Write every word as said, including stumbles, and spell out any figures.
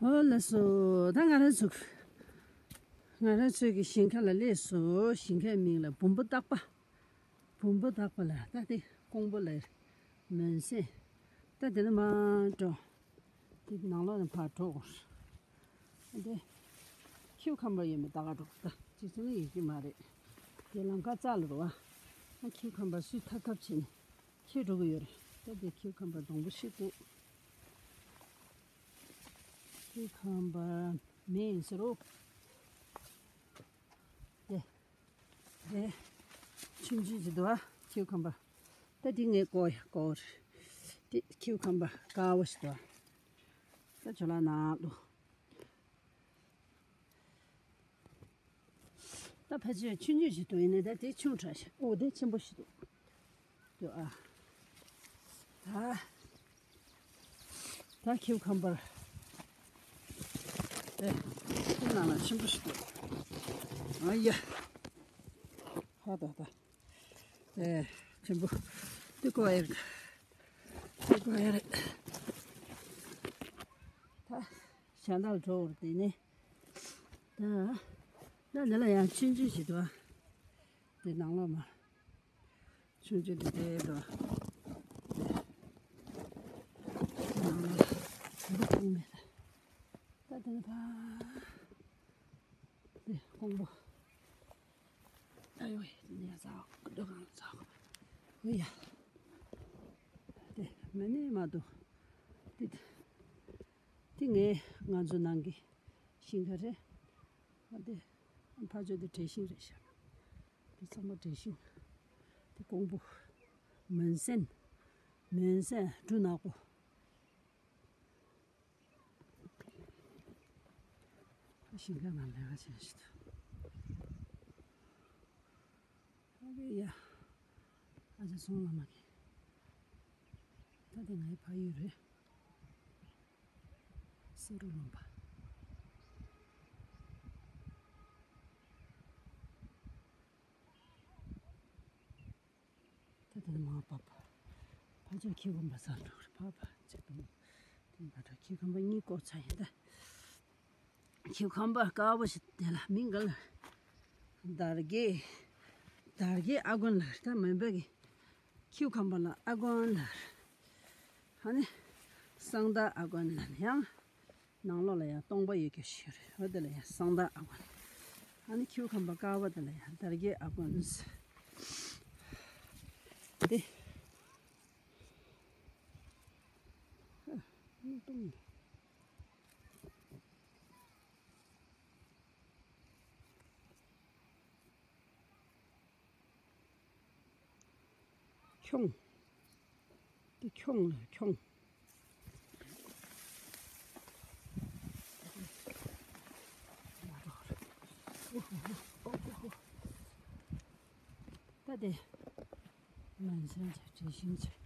ཨོ་ལགས་སོ། ད་ང་རང་ཚོ་ང་རང་ཚོའི་གི་ཞིང་ཁ་ལ་སླེབས་སོ། ཞིང་ཁའི་མིང་ལ་བུམ་པ་བཏགས་པ། བུམ་པ་བཏགས་པ་ལ་ད་དེ་ཀོང་པོ་ལ་མོན་སྲན། ད་དེ་ནས་མར་འགྲོ། དེ་ནང་ལོགས་ནས་ཕར་འགྲོ་དགོས། དེ་ཁྱིའུ་ཁམ་པར་ཡོད་མེད་ལྟ་ག་འགྲོ། ད་ཅི་ཚོད་ནས་ཡོད་ཀྱི་མ་རེད། དེ་ལམ་ཁ་རྩ་ལ་འགྲོ་བ། ཁྱིའུ་ཁམ་པར་སུས་ཐབ་ཐབ་བྱས་ནས་ཁྱེར་འགྲོ་གི་ཡོད་རེད། ད་དེ་ཁྱིའུ་ཁམ་པར་སྡོང་པོ་ཞིག་འདུག་ཁྱིའུ་ཁམ་པར་མེ་ཡིན་ཟེར་རོ། དེ། དེ། ཆུང་ཆུང་ཅིག་འདུག་ཨ། ཁྱིའུ་ཁམ་པར། ད་འདི་ངས་བཀོག་ཡ་བཀོག་རེད། དེ་ཁྱིའུ་ཁམ་པར་དཀར་པོ་ཞིག་འདུག་ཨ། ད་ཇོ་ལགས་ནང་དུ། ད་ཕལ་ཆེར་ཆུང་ཆུང་ཞིག་འདུག་ཡིན་ནའི་ད་དེ་ཆུང་དྲགས་ཤག་ཨོ་དེ་ཆེན་པོ་ཞིག་འདུག་འདུག་ཨ། ད། ད་ཁྱིའུ་ཁམ་པར། ཨེ། ཁྱིའུ་ནང་ལ་ཆེན་པོ་ཞིག་འདུག་ཨ་ཡ། ཧ་ད་ད། ཨེ། ཆེན་པོ། དེ་བཀོག་ཡ་རེད། དེ་བཀོག་ཡ་རེད། ད། ཞལ་ལག་འགྲོ་བར་དེ་ནས། ད། ད་འདི་ལ་ཡང་ཆུང་ཆུང་ཞིག་འདུག་ཨ། དེ་ནང་ལོགས་མ། ཆུང་ཆུང་དེ་དེ་འགྲོ། དེ་ནང་ལོགས་ལ་འདུག་ཁུངས་མེད། ད་དེ་ནས་ཕ། དེ་ཀོང་པོ། ཨ་ཡོ་དེ་ནས་ཟ་འགྲོ་གང་ཟ། ཨོ་ཡ། དེ་མ་ནི་མ་འདུག་དེ། དེ་ངས་ང་ཚོ་ནང་གི་ཞིང་ཁ་རེད། ཨ་དེ་ཕར་ཕྱོགས་དེ་འབྲས་ཤིང་རེད་ཤག་དེ་ཚང་མ་འབྲས་ཤིང་། དེ་ཀོང་པོ། མོན་སྲན། མོན་སྲན་འབྲུ་ནག་པོ། ཞིང་ཁ་ནང་ལས་ཀ་བྱེད་ཤི་ཐུབ། ཨ་རེ་ཡ། ཨ་ཅག་སོང་ལ་མ་གི། ད་དེ་ངའི་ཕ་ཡུལ་རེད། བསེ་རུ་ལུང་པ། ད་དེ་ནས་མར་བབས། ཕར་ཕྱོགས་ཁྱིའུ་ཁམ་པ་ཟ་འགྲོ་རེད། ཕ་ཕ་ཅིག་དང་། དེ་ནས་ཕར་ཁྱིའུ་ཁམ་པ་གཉིས་བཀོག་ཚར་ཡིན་ད། ཁྱིའུ་ཁམ་པ་དཀར་པོ་ཞིག་དེ་ལ་མིང་ག་ལ། དར་རྒྱས། དར་རྒྱས་ཨ་དགོན་ལ་ད་མོན་པ་གི། ཁྱིའུ་ཁམ་པ་ལ་ཨ་དགོན་ལ། ཧ་ནི། གསང་བདག་ཨ་དགོན་ལ་ཡང་། ནང་ལོགས་ལ་ཡང་སྟོང་པ་ཡོད་རྒྱུ་ཞིག་རེད། འོ་དེ་ལ་ཡང་གསང་བདག་ཨ་དགོན། ཨ་ནི་ཁྱིའུ་ཁམ་པ་དཀར་པོ་དེ་ལ་ཡང་དར་རྒྱས་ཨ་དགོན། དེ། ཨ། སྟོང་། ཁྱུང་། དེ་ཁྱུང་ལ་ཁྱུང་། ད་དེ་མོན་སྲན་ཆེ། འབྲས་ཤིང་ཆེ།